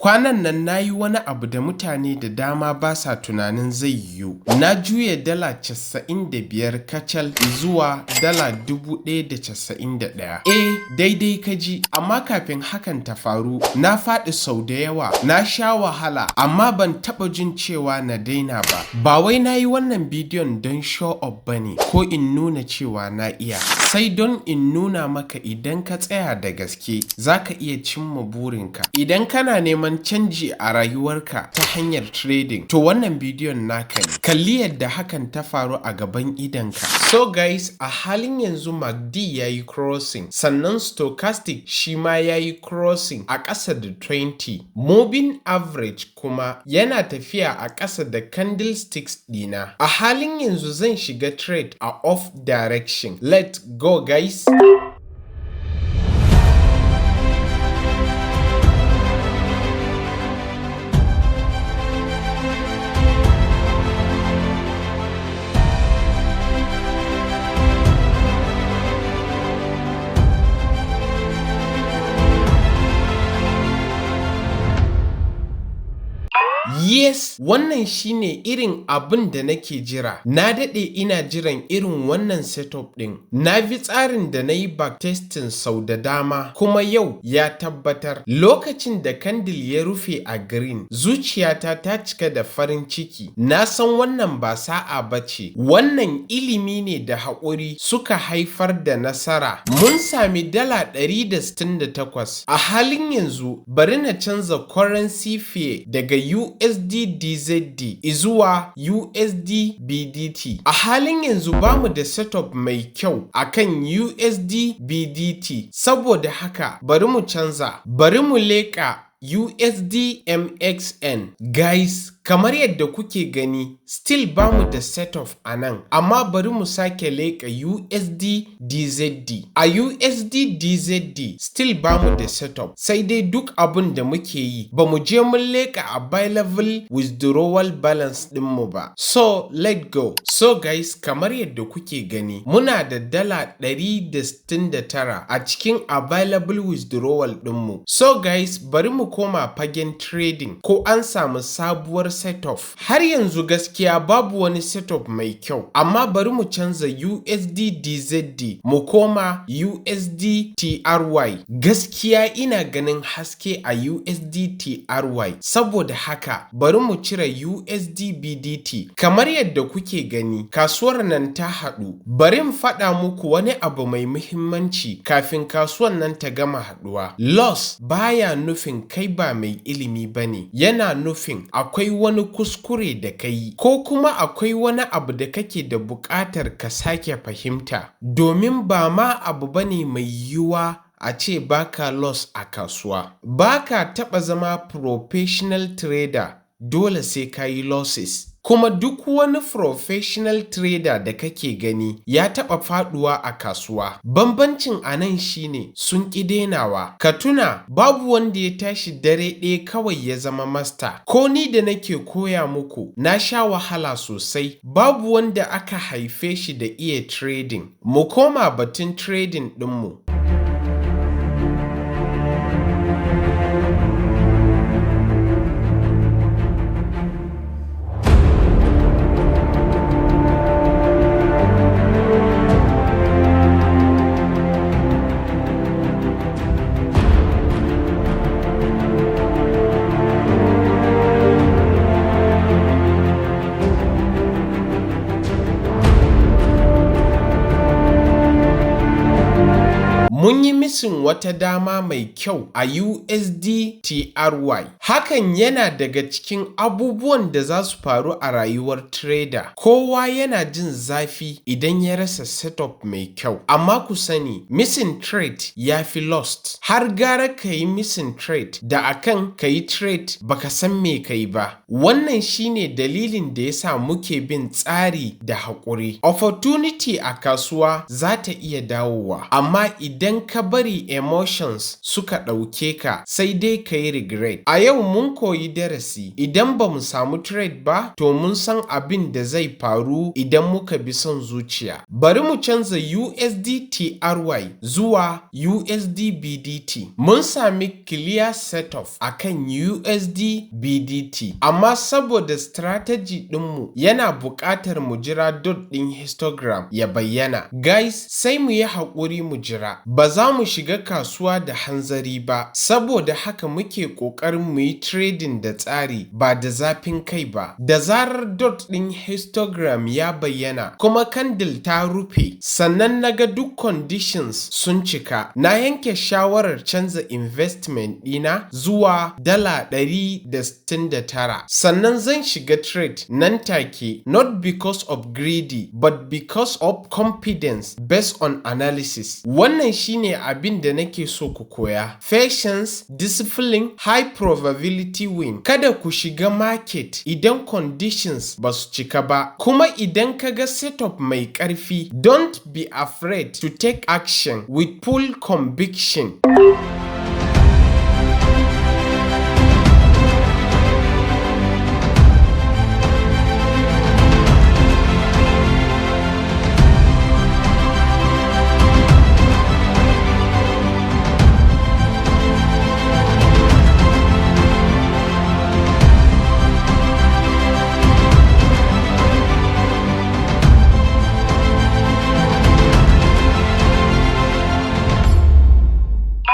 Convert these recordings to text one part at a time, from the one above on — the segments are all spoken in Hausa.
Kwanan nan na yi wani abu da mutane da dama ba sa tunanin zai yiwu: na juya $95 kacal zuwa $1,091. Eh, daidai ka ji, amma kafin hakan ta faru, na faɗi sau da yawa, na sha wahala, amma ban taɓa jin cewa na daina ba. Ba wai na yi wannan bidiyon don show off ba ne ko in nuna cewa na iya, sai don in nuna maka idan ka tsaya da gaske, za ka iya cimma burinka. Idan kana neman canji a rayuwarka ta hanyar trading, to wannan bidiyon naka ne. Kalli yadda hakan ta faru a gaban idonka. So guys, a halin yanzu MACD ya yi crossing, sannan stochastic shi ma ya yi crossing a ƙasa da 20. Moving average kuma yana tafiya a ƙasa da candlesticks ɗina. A halin yanzu zan shiga trade a up direction. Let's go, guys! Yes, wannan shine irin abin da nake jira. Na daɗe ina jiran irin wannan setup ɗin. Na bi tsarin da na yi backtesting sau da dama, kuma yau ya tabbatar. Lokacin da candle ya rufe a green, zuciyata ta cika da farin ciki. Na san wannan ba sa'a ba ce, wannan ilimi ne da haƙuri suka haifar da nasara. Mun sami $168. A halin yanzu, bari na canza currency pair daga USD DZD zuwa USD BDT. A halin yanzu bamu da setup mai kyau akan USD BDT, saboda haka bari mu canza. Bari mu leƙa USD MXN. Guys, kamar yadda kuke gani, still bamu da setup a nan, amma bari mu sake leƙa USD DZD. A USD DZD still bamu da setup, sai dai duk abun da muke yi ba mu je mun leƙa available withdrawal balance ɗinmu ba. So, let go. So guys, kamar yadda kuke gani, muna da $169 a cikin available withdrawal ɗinmu. So guys, bari mu koma fagen trading ko an samu sabuwar setup. Har yanzu gaskiya babu wani setup mai kyau, amma bari mu canza USD DZD mu koma USD TRY. Gaskiya ina ganin haske a USD TRY, saboda haka bari mu cire USD BDT. Kamar yadda kuke gani, kasuwar nan ta haɗu. Bari in faɗa muku wani abu mai muhimmanci kafin kasuwar nan ta gama haɗuwa. Loss baya nufin kai ba mai ilimi ba ne, yana nufin akwai wani kuskure da ka yi ko kuma akwai wani abu da kake da buƙatar ka sake fahimta. Domin ba ma abu bane mai yiwuwa a ce baka loss a kasuwa. Baka taɓa zama professional trader, dole sai ka yi losses. Kuma duk wani professional trader da kake gani ya taɓa faɗuwa a kasuwa. Bambancin a nan shine sun ƙi denawa. Ka tuna, babu wanda ya tashi dare ɗaya kawai ya zama master. Ko ni da nake koya muku, na sha wahala sosai. Babu wanda aka haife shi da iya trading. Mu koma batun trading ɗinmu. Mun yi missing wata dama mai kyau a USD TRY. Hakan yana daga cikin abubuwan da za su faru a rayuwar trader. Kowa yana jin zafi idan ya rasa setup mai kyau. Amma ku sani, missing trade ya fi lost. Har gara ka yi missing trade da akan ka yi trade baka san me ka yi ba. Wannan shine dalilin da ya sa muke bin tsari da haƙuri. Opportunity a kasuwa za ta iya dawowa, amma idan ka bari bari emotions suka ɗauke ka, sai dai ka yi regret. A yau mun koyi darasi: idan ba mu samu trade ba, to mun san abin da zai faru idan muka bi son zuciya. Bari mu canza USD TRY zuwa USD BDT. Mun sami clear setup akan USD BDT, amma saboda strategy ɗinmu yana buƙatar mu jira dot ɗin histogram ya bayyana. Guys, sai mu yi haƙuri mu jira. Ba za mu shiga kasuwa da hanzari ba, saboda haka muke ƙoƙarin mu yi trading da tsari, ba da zafin kai ba. Da zarar dot ɗin histogram ya bayyana kuma candle ta rufe, sannan na ga duk conditions sun cika, na yanke shawarar canza investment ɗina zuwa $169. Sannan zan shiga trade nan take, not because of greedy but because of confidence based on analysis. Wannan shine abin da nake so ku koya: patience, discipline, high probability win. Kada ku shiga market idan conditions ba su cika ba. Kuma idan ka ga setup mai ƙarfi, don't be afraid to take action with full conviction.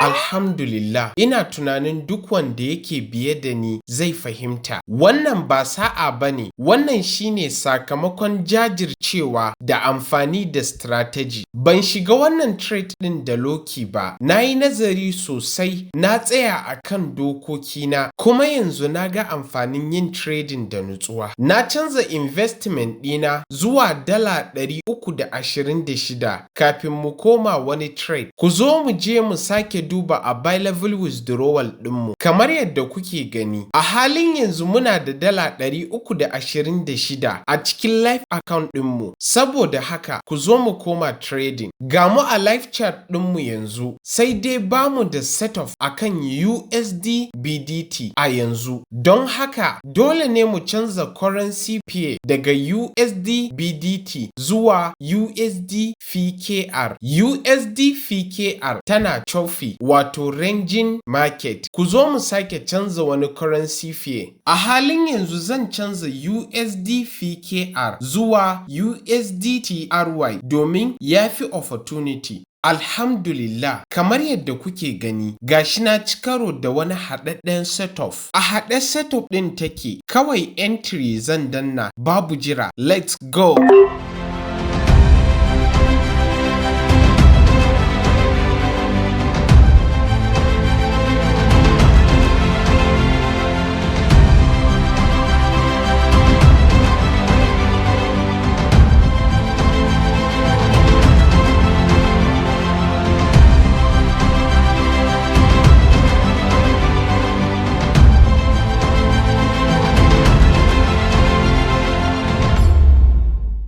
Alhamdulillah, ina tunanin duk wanda yake biye da ni zai fahimta. Wannan ba sa'a ba ne, wannan shine sakamakon jajircewa da amfani da strategy. Ban shiga wannan trade ɗin da lucky ba, na yi nazari sosai, na tsaya a kan dokokina, kuma yanzu na ga amfanin yin trading da nutsuwa. Na canza investment ɗina zuwa $326 kafin mu koma wani trade. Ku zo mu je mu sake duba available withdrawal ɗinmu. Kamar yadda kuke gani, a halin yanzu muna da $326 a cikin live account ɗinmu. Saboda haka ku zo mu koma trading. Ga mu a live chart ɗinmu yanzu, sai dai bamu da setup akan USD BDT a yanzu. Don haka dole ne mu canza currency pair daga USD BDT zuwa USD PKR. USD PKR tana choppy, wato ranging market. Ku zo mu sake canza wani currency pair. A halin yanzu zan canza USD PKR zuwa USD TRY domin ya fi opportunity. Alhamdulillah, kamar yadda kuke gani, gashi na ci karo da wani haɗaɗɗen setup. A haɗe setup ɗin take, kawai entry zan danna, babu jira. Let's go!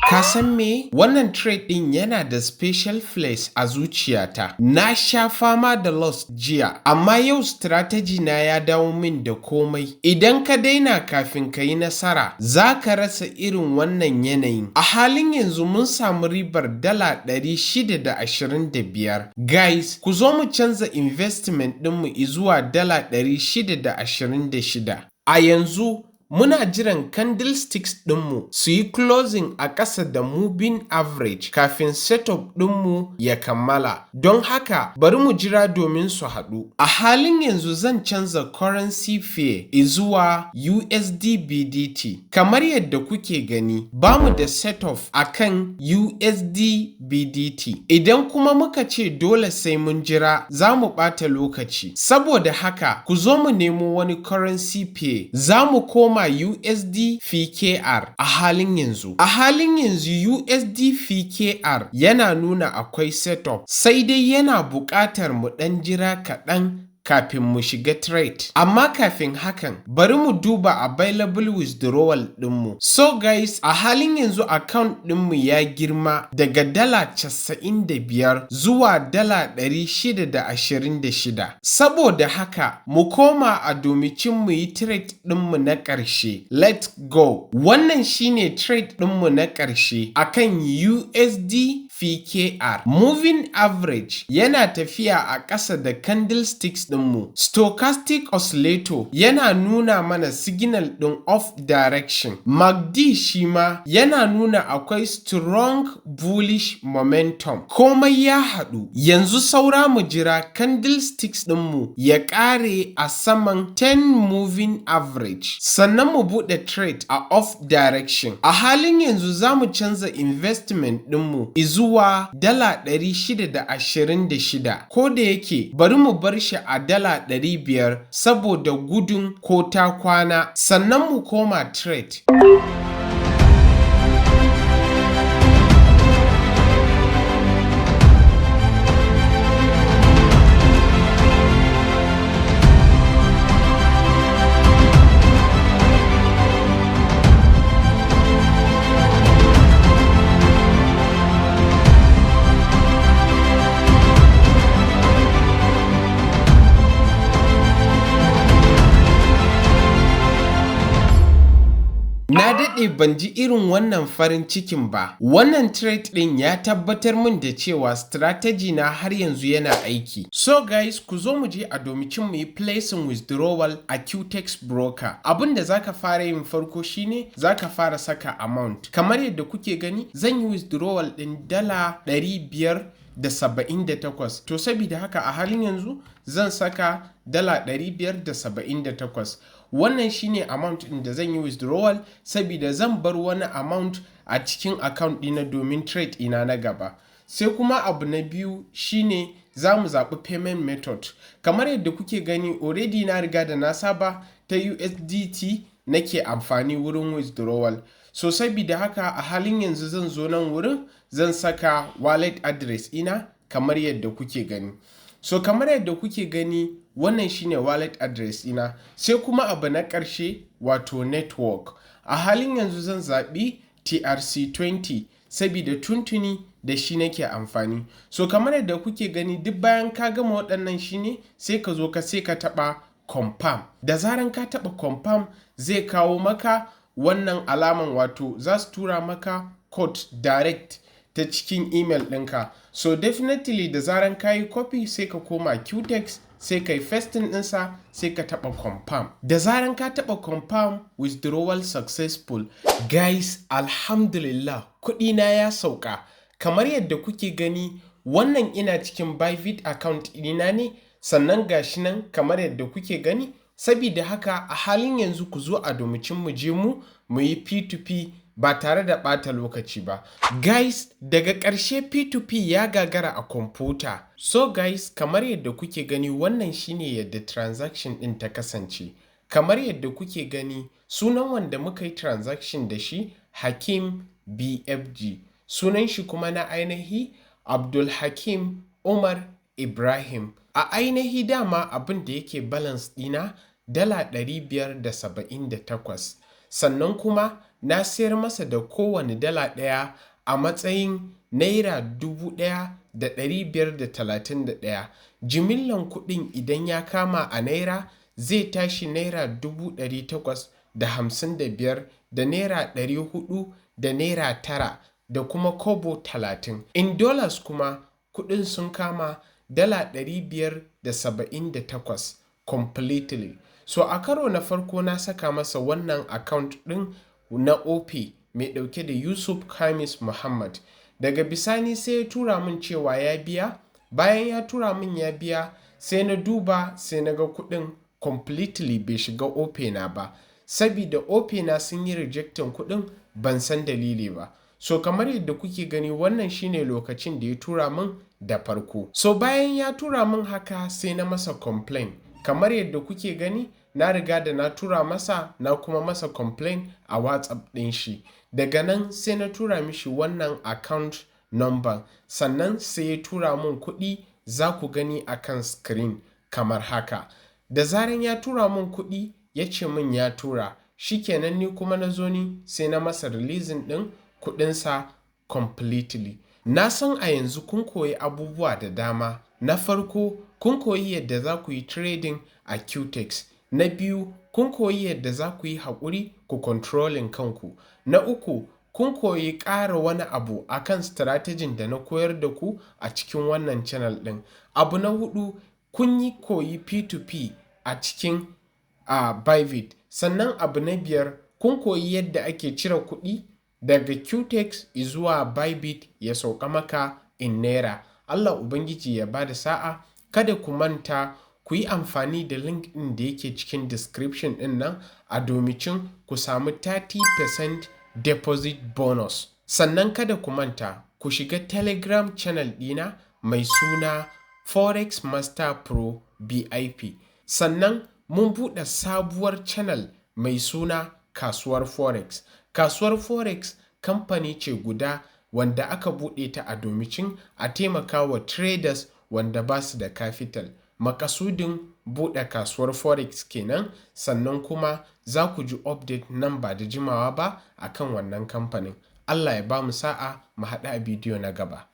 Ka san me? Wannan trade ɗin yana da special place a zuciyata. Na sha fama da loss jiya, amma yau strategy na ya dawo min da komai. Idan ka daina kafin ka yi nasara, za ka rasa irin wannan yanayin. A halin yanzu mun samu ribar $625. Guys, ku zo mu canza investment ɗinmu izuwa $626. A yanzu muna jiran candlesticks ɗinmu su yi closing a ƙasa da moving average kafin setup ɗinmu ya kammala. Don haka bari mu jira domin su haɗu. A halin yanzu zan canza currency pair izuwa USD BDT. Kamar yadda kuke gani, bamu da setup a kan USD BDT. Idan kuma muka ce dole sai mun jira, za mu ɓata lokaci. Saboda haka ku zo mu nemo wani currency pair. Za mu koma USD PKR a halin yanzu. A halin yanzu USD PKR yana nuna akwai setup, sai dai yana buƙatar mu ɗan jira kaɗan. kafin mu shiga trade. Amma kafin hakan, bari mu duba available withdrawal ɗinmu. So guys, a halin yanzu account ɗinmu ya girma daga $95 zuwa $626. Saboda haka, mu koma a domicin mu yi trade ɗinmu na ƙarshe. Let's go! Wannan shine trade ɗinmu na ƙarshe akan USD PKR. Moving average yana tafiya a ƙasa da candlesticks ɗinmu. Stochastic oscillator yana nuna mana signal ɗin up direction. MACD shi ma yana nuna akwai strong bullish momentum. Komai ya haɗu. Yanzu saura mu jira candlesticks ɗinmu ya ƙare a saman 10 moving average. Sannan mu buɗe trade a up direction. A halin yanzu za mu canza investment ɗinmu zuwa $626. Ko da yake, bari mu bar shi a $500 saboda gudun ko ta kwana. Sannan mu koma trade. Na daɗe ban ji irin wannan farin cikin ba. Wannan trade ɗin ya tabbatar min da cewa strategy na har yanzu yana aiki. So guys, ku zo mu je a domicin mu yi placing withdrawal a Quotex broker. Abin da zaka fara yin farko shine zaka fara saka amount. Kamar yadda kuke gani, zan yi withdrawal ɗin $578. To, sabida haka a halin yanzu zan saka $578. Wannan shine amount ɗin da zan yi withdrawal, sabida zan bar wani amount a cikin account ɗina domin trade ɗina na gaba. Sai kuma abu na biyu shine za mu zaɓi payment method. Kamar yadda kuke gani, already na riga da na saba ta USDT nake amfani wurin withdrawal. So sabida haka a halin yanzu zan zo nan wurin, zan saka wallet address ina kamar yadda kuke gani. So kamar yadda kuke gani, wannan shine wallet address ina. Sai kuma abu na ƙarshe, wato network. A halin yanzu zan zaɓi TRC20 sabida tuntuni da shi nake amfani. So kamar yadda kuke gani, duk bayan ka gama waɗannan shine sai ka zo ka sai ka taɓa confirm. Da zaran ka taɓa confirm, zai kawo maka wannan alaman, wato za su tura maka code direct ta cikin email ɗinka. So definitely da zaran ka yi copy, sai ka koma Quotex, sai ka yi pasting ɗinsa, sai ka taɓa confirm. Da zaran ka taɓa confirm, withdrawal successful. Guys, alhamdulillah, kuɗina ya sauka. Kamar yadda kuke gani, wannan ina cikin Bybit account ɗina ne, sannan gashi nan kamar yadda kuke gani. Sabida haka a halin yanzu ku zo a domicin mu je mu yi P2P ba tare da ɓata lokaci ba. Guys, daga ƙarshe P2P ya gagara a kwamfuta. So guys, kamar yadda kuke gani, wannan shine yadda transaction ɗin ta kasance. Kamar yadda kuke gani, sunan wanda muka yi transaction da shi Hakim BFG. Sunan shi kuma na ainihi Abdul Hakim Umar Ibrahim. A ainihi dama abin da yake balance ɗina $578. Sannan kuma na sayar masa da kowane dala ɗaya a matsayin ₦1,531. Jimillan kuɗin idan ya kama a naira zai tashi ₦855,000 da ₦400 da ₦9 da kuma kobo 30. In dollars kuma, kuɗin sun kama $578 completely. So a karo na farko na saka masa wannan account ɗin na OPay mai ɗauke da Yusuf Khamis Muhammad. Daga bisani sai ya tura min cewa ya biya. Bayan ya tura min ya biya, sai na duba, sai na ga kuɗin completely bai shiga OPay na ba. Sabida OPay na sun yi rejecting kuɗin, ban san dalili ba. So kamar yadda kuke gani, wannan shine lokacin da ya tura min da farko. So bayan ya tura min haka, sai na masa complain. Kamar yadda kuke gani, na riga da na tura masa, na kuma masa complain a WhatsApp ɗin shi. Daga nan sai na tura mishi wannan account number, sannan sai ya tura min kuɗi, za ku gani a kan screen. kamar haka. Da zaran ya tura min kuɗi, ya ce min ya tura, shikenan, ni kuma na zo ni sai na masa releasing ɗin kuɗinsa completely. Na san a yanzu kun koyi abubuwa da dama. Na farko, kun koyi yadda za ku yi trading a Quotex. Na biyu, kun koyi yadda za ku yi haƙuri ku controlling kanku. Na uku, kun koyi ƙara wani abu akan strategy da na koyar da ku a cikin wannan channel ɗin. Abu na huɗu, kun yi koyi P2P a cikin Bybit. Sannan abu na biyar, kun koyi yadda ake cire kuɗi daga Quotex zuwa Bybit ya sauka maka in naira. Allah Ubangiji ya bada sa'a. Kada ku manta ku yi amfani da link ɗin da yake cikin description ɗin nan a domicin ku samu 30% deposit bonus. Sannan kada ku manta ku shiga Telegram channel ɗina mai suna Forex Master Pro BIP. Sannan mun buɗe sabuwar channel mai suna Kasuwar Forex. Kasuwar Forex kamfani ce guda wanda aka buɗe ta a domicin a taimaka wa traders wanda ba su da capital. Makasudin buɗe Kasuwar Forex kenan. Sannan kuma za ku ji update nan ba da jimawa ba akan wannan kamfanin. Allah ya ba mu sa'a, mu haɗu a bidiyo na gaba.